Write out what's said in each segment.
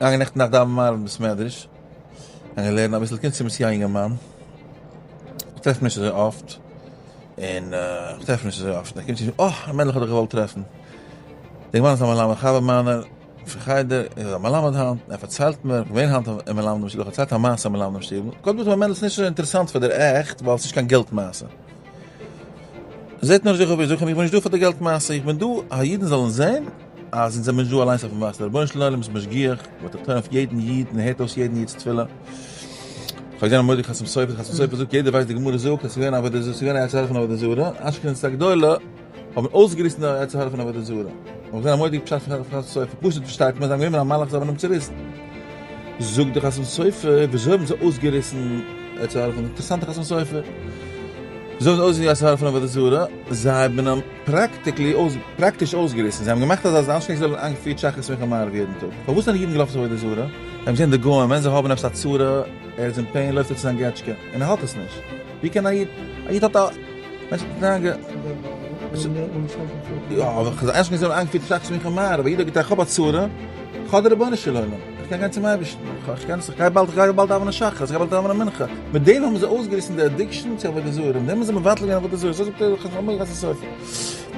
געגאנגען נעכטן נאכט דאווענען מעריב אין בית מדרש, געגאנגען לערנען אביסל, קומט צו מיר צו א אינגערמאן, איך טרעף אים נישט אזוי אפט, און איך טרעף אים נישט אזוי אפט, ער קומט צו מיר, אה, ר' מענדל איך האב דיך געוואלט טרעפן, דער אינגערמאן איז א מלמד חבר מיינער פון חדר, ער איז א מלמד היינט, ער פארציילט מיר, איך בין געווען היינט אין מלמדים שטיבל, ער פארציילט א מעשה אין מלמדים שטיבל, קודם זאגט ער מיר מענדל ס'איז נישט אזוי אינטערעסאנט פאר דיר עכט, ווייל ס'איז נישט קיין געלט מעשה. זעט נאר זיך אפ, איך זאג אים איך בין נישט דא פאר די געלט מעשה, איך בין דא אז אידן זאלן זען אז אונז זעמיר נישט דא אליינס אויפן וואסער, דער רבונו של עולם איז משגיח, ווארט אויף יעדן איד און הערט אויס יעדן איד'ס תפילה. איך האב געזען א מורא'דיגע חתם סופר, דער חתם סופר זאגט, יעדער ווייסט די גמרא זאגט אז ס'איז געווען עבודה זרה, ס'איז געווען א יצר הרע פון עבודה זרה, אשכנז הגדולה האבן אויסגעריסן די יצר הרע פון עבודה זרה. איך האב געזען א מורא'דיגע פשט פון חתם סופר, פשוט פארשטייט מען, זיי האבן גענומען א מלאך זיי האבן אים צוריסן. זאגט דער חתם סופר, וויאזוי האבן זיי אויסגעריסן יצר הרע פון, אינטערעסאנטע חתם סופר, וויאזוי האבן זיי אויסגעריסן יצר הרע פון עבודה זרה, זיי האבן אים practically אויס, פראקטיש אויסגעריסן, זיי האבן געמאכט אז אנשי זאלן איינגעפירט שחרית מנחה מעריב יעדן טאג, פארוואס זענען אידן געלאפן צו עבודה זרה? זיי האבן געזען די גוים ווען זיי האבן עפעס א צרה, ער איז אין pain לויפט ער צו זיין געטשקע, און ער האט עס נישט, ווי קען א איד, א איד האט א, מענטש האט אריינגע. יא, אבער כ'זע אנשי זאלן איינגעפירט שחרית מנחה מעריב, א איד האט געטראכט כ'האב א צרה, כ'האב די רבונו של עולם, איך קען גיין צום אייבערשטן, איך קען עס, איך גיי באלד, איך גיי באלד דאווענען שחרית, איך גיי באלד דאווענען מנחה, מיט דעם האבן זיי אויסגעריסן די addiction צו עבודה זרה, מיט דעם האבן זיי מבטל געווען עבודה זרה, אזוי זאגט דער חכם אמר חתם סופר.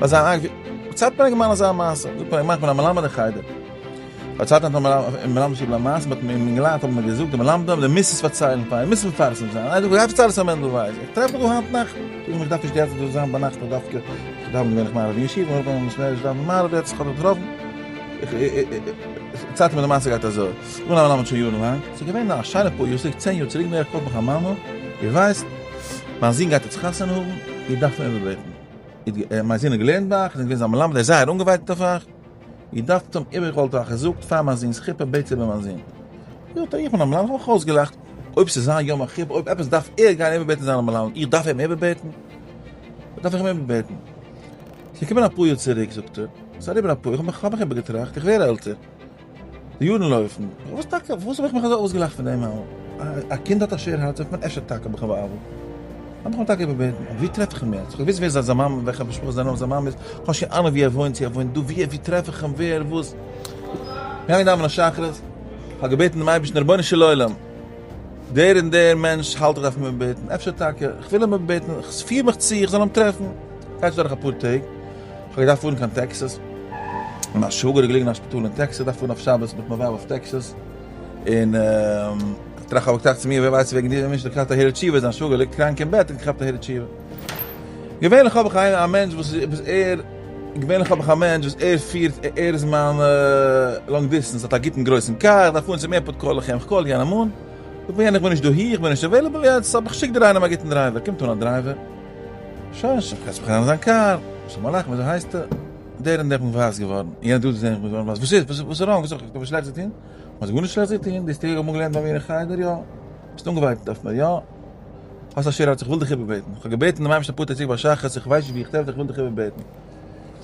ביי זיין איינגעפירט, פארציילט מיר א אינגערמאן אזא מעשה, זאגט מיר א אינגערמאן איך בין א מלמד אין חדר, פארציילט היינט א מלמד שטיבל א מעשה, מ'האט מיר אינגעלייט האבן מיר געזאגט די מלמדים, די מוזט עס פארציילן פאר, מוזט מפרסם זיין, איינער זאגט גיי פארצייל עס פאר מענדל ווייס, איך טרעף דיך דא היינט נאכט, זאג אים איך דארף נישט יעצט דא זיין ביינאכט איך דארף איך דאווען געווענליך מעריב אין ישיבה, און אויב איך דאווען מעריב יעצט איך האב דיך געטראפן, איך צייט מיר די מעשה גייט אזוי, איך בין א מלמד שוין יארן לאנג, ס'איז געווען א שיינע פאר יאר צוריק, צען יאר צוריק בערך, קאלט מיך א מאמע, איר ווייסט, מיין זון גייט יעצט חתונה האבן, איר דארפט אים איבערבעטן, מיין זון האט געלערנט ביי אייך, איר זענט געווען זיין מלמד, ער איז זייער אנגעווייטאגט אויף אייך, איר דארפט אים איבער, איך וואלט אייך געזאגט, פאר מיין זון'ס חופה בעטס איבער מיין זון. זאגט ער, איך בין א מלמד, איך האב מיך אויסגעלאכט, אויב ס'איז זיין יום החופה, אויב עפעס דארף ער גיין איבערבעטן זיינע מלמדים, איך דארף אים איבערבעטן? וואס דארף איך אים איבערבעטן? ס'איז געקומען אפאר יאר צוריק, זאגט ער, ס'איז אריבער אפאר, איך האב מיך איבערגעטראכט, איך ווער עלטער, די יארן לויפן, וואס טאקע, פארוואס האב איך מיך אזוי אויסגעלאכט פון דעם אלעם? א קינד האט א שווער הארץ, זאגט מען, אפשר טאקע האב איך אים בא'עוול'ט. לאמיך אים טאקע איבערבעטן. אבער ווי טרעף איך אים יעצט? איך האב געוואוסט ווער זיין מאמע, וועלכע משפחה זיין מאמע איז, איך האב נישט קיין אהנונג ווי ער וואוינט, צו ער וואוינט דא, ווי ווי טרעף איך אים, ווער, וואס. געגאנגען דאווענען שחרית, איך האב געבעטן דעם אייבערשטן, רבונו של עולם, דער און דער מענטש האלט איך דארף אים איבערבעטן, אפשר טאקע, איך וויל אים איבערבעטן, איך פיר מיך צו איך זאל אים טרעפן. גייט דורך אפאר טעג, איך האב געדארפט פארן קיין טעקסאס, מיין שוואגער איז געליגן אין א שפיטאל אין טעקסאס, דארף פארן אויף שבת מיט מיין ווייב אויף טעקסאס, און איך האב געטראכט צו מיר, ווער ווייסט וועגן דיר, נישט געכאפט א הרהור תשובה, זיין שוואגער ליגט קראנק אין בעט און געכאפט א הרהור תשובה. געווענליך האב איך א מענטש וואס ער, געווענליך האב איך א מענטש וואס ער פירט, ער איז מיין long distance, האט א גוטן גרויסן קאר, איך דארף פארן צום airport call איך אים, איך call יענעם אן, זאגט מיר יענער איך בין נישט דאהי, איך בין נישט available יעצט, אבער איך שיק דיר איינעם א גוטן driver, קומט אן א driver, שוין, שוין, כ'זעץ מיך אריין אין זיין קאר, שלום עליכם, וויאזוי הייסטו? דער און דער, כ'בין ווייס געווארן, יענער דא זעהן איך בין געווארן ווייס, וואס איז? וואס איז wrong? וואס האב איך שלעכטס געטון? האסט גארנישט שלעכטס געטון, דו האסט אמאל געלערנט ביי מיר אין חדר? יא. ביסט אנגעווייטאגט אויף מיר? יא. האסט א שווער הארץ, איך וויל דיך איבערבעטן. איך האב געבעטן דעם אייבערשטן אפאר טעג צוריק ביי שחרית, איך ווייס נישט וואו איך טרעף דיך, איך וויל דיך איבערבעטן.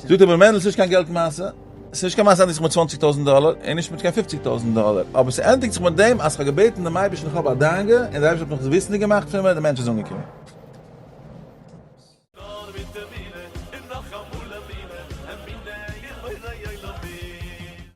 זאגט ער מיר, מענדל, ס'איז נישט קיין געלט מעשה, ס'איז נישט קיין מעשה ענדיגט זיך מיט צוואנציג טויזנט דאלער, און נישט מיט קיין פופציג טויזנט דאלער, אבער ס'ענדיגט זיך מיט דעם אז כ'האב געבעטן דעם אייבערשטן איך האב א דאגה, און דער אייבערשטער האט מיך וויסנדיג געמאכט פון מיר, דער מענטש איז אנגעקומען.